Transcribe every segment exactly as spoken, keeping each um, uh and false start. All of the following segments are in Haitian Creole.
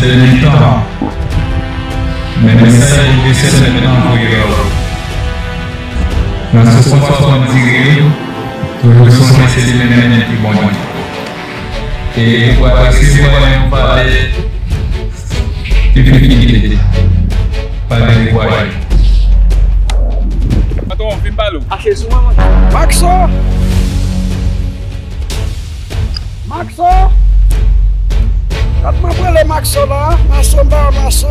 Dènye tan, men mesaj pwofesè mèt lan voye ba w. Nan swasann dire yo, toujou sonje se li menm ki Bondye. E ou pral resevwa yon valè difikilte. Pa dekouraje. Patwon, vin pale w. Mache sou mwen, mwen. Maxo! Maxo! Gad m ap rele Maxo la. Maxo, m ba Maxo.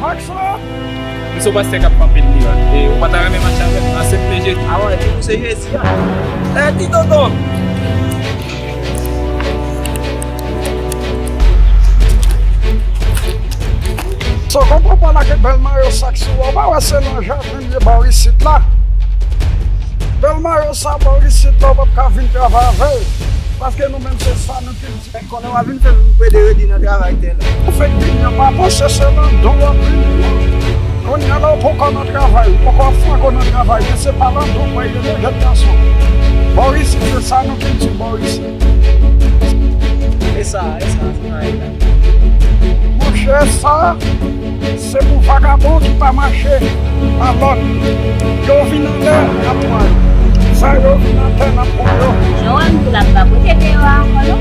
Maxo! M se yon pastè k ap kanpe nan mirak. E ou pa ta renmen mache avè m? Aksepte Jezi. Avan, di nou se Jezi a. Lè di tonton. So, konprann pa la ke bèl mayo sa k sou ou, ou pa wè se nan jaden li ye bò isit la. Bèl mayo sa bò isit la, ou p ap ka vin travay avè l. Paske nou menm se sa nou kiltive. Konnen w ap vin fè m plede redi nan travay tè la. Ou fèk vini an pa panse se nan don w ap vini. Kounye a la ou poko nan travay, ou poko ap fwa gwo nan travay, men se pa nan don w ap rele jèn gason. Bò isit se sa nou kiltive bò isit. E sa, e sa, se sa, e sa. Monchè, sa, se pou vagabon ki pa mache a lòd. Yo vin anlè, y ap pran yo. Sa yo vin atè, n ap pran yo. Jan w wè m di w la, m pa pote deyò a ankò, non.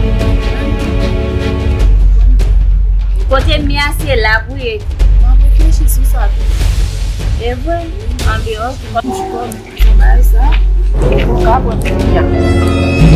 Kote m ye a, se la pou ye. M ap reflechi sou sa tou. E vre? Anben, oke. Bagay sa, ou ka pran kounye a.